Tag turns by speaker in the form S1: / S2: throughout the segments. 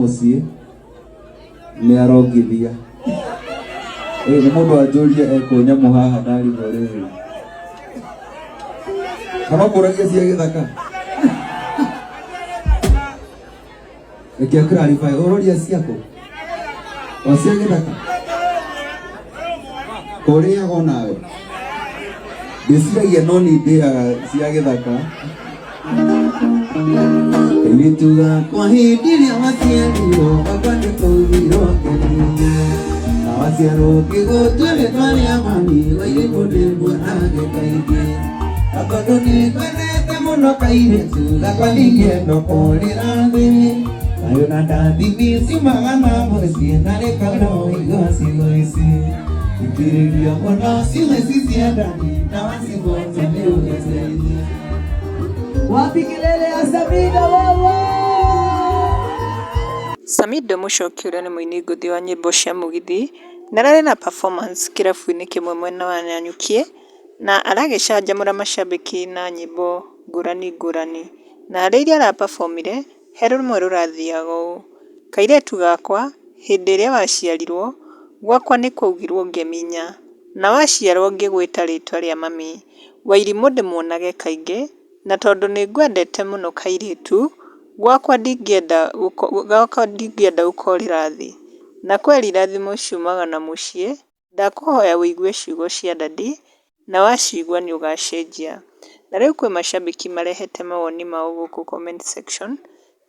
S1: Mũciĩ nĩ arongithia. Ĩ nĩ mũndũ anjũria ekũ nyamũ haha ndarigwo rĩrĩ. Kana ũkũragia cia gĩthaka? Reke clarify, ũroria ciakũ? O cia gĩthaka? Ũrĩaga onawe? Ndĩciragia no niĩ ndĩaga cia gĩthaka. Kairĩtu gakwa hĩndĩ ĩrĩa waciarirwo baba nĩ kwaugirwo ngeniye na waciarwo ngĩgũtua rĩtwa rĩa mami wairimũ ndĩmuonage kaingĩ na tondũ nĩ ngwendete mũno kairĩtu gakwa ndingĩenda kũrĩra thĩ thayũ na ndathimi ciumaga na mũciĩ na rĩkorwo igua ciugo ici itĩrĩria mũno ciugo ici cia ndani na wacigwata nĩ ũgĩteithia.
S2: Wapi kelele ya Samido wewe?
S3: Samido Mũchoki ũrĩa nĩ mũini ngũthi wa nyĩmbo cia mũgithi, nĩ ararĩ na performance kĩrabu-inĩ kĩmwe mwena wa Nanyuki, na aragĩcanjamũra macambĩki na nyĩmbo ngũrani ngũrani. Na harĩ iria ara perform ire, he rũmwe rũrathiaga ũũ, Kairĩtu gakwa, hĩndĩ ĩrĩa waciarirwo, gwakwa nĩ kwaugirwo ngeminya, na waciarwo ngĩgwĩta rĩtwa rĩa mami. Wairimũ ndĩmuonage kaingĩ, na tondũ nĩ ngwendete mũno kairĩtu, gwakwa ndingĩenda ũkorĩra thĩ. Na kweri irathimo ciumaga na mũciĩ, ndakũhoya ũigue ciugo cia daddy, na waciigua nĩ ũgacenjia. Na rĩu kwĩ macambĩki marehete mawoni mao gũkũ comment section,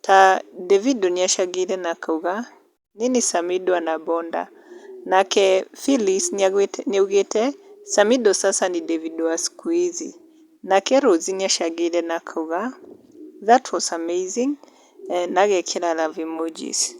S3: ta Davido nĩ acangĩire na akauga, Nini Samido anabonda. Nake Phyllis nĩaugĩte, Samido sasa ni Davido wa siku hizi. Nake Rosie nĩacangĩire na akauga, That was amazing, na agekĩra love emojis.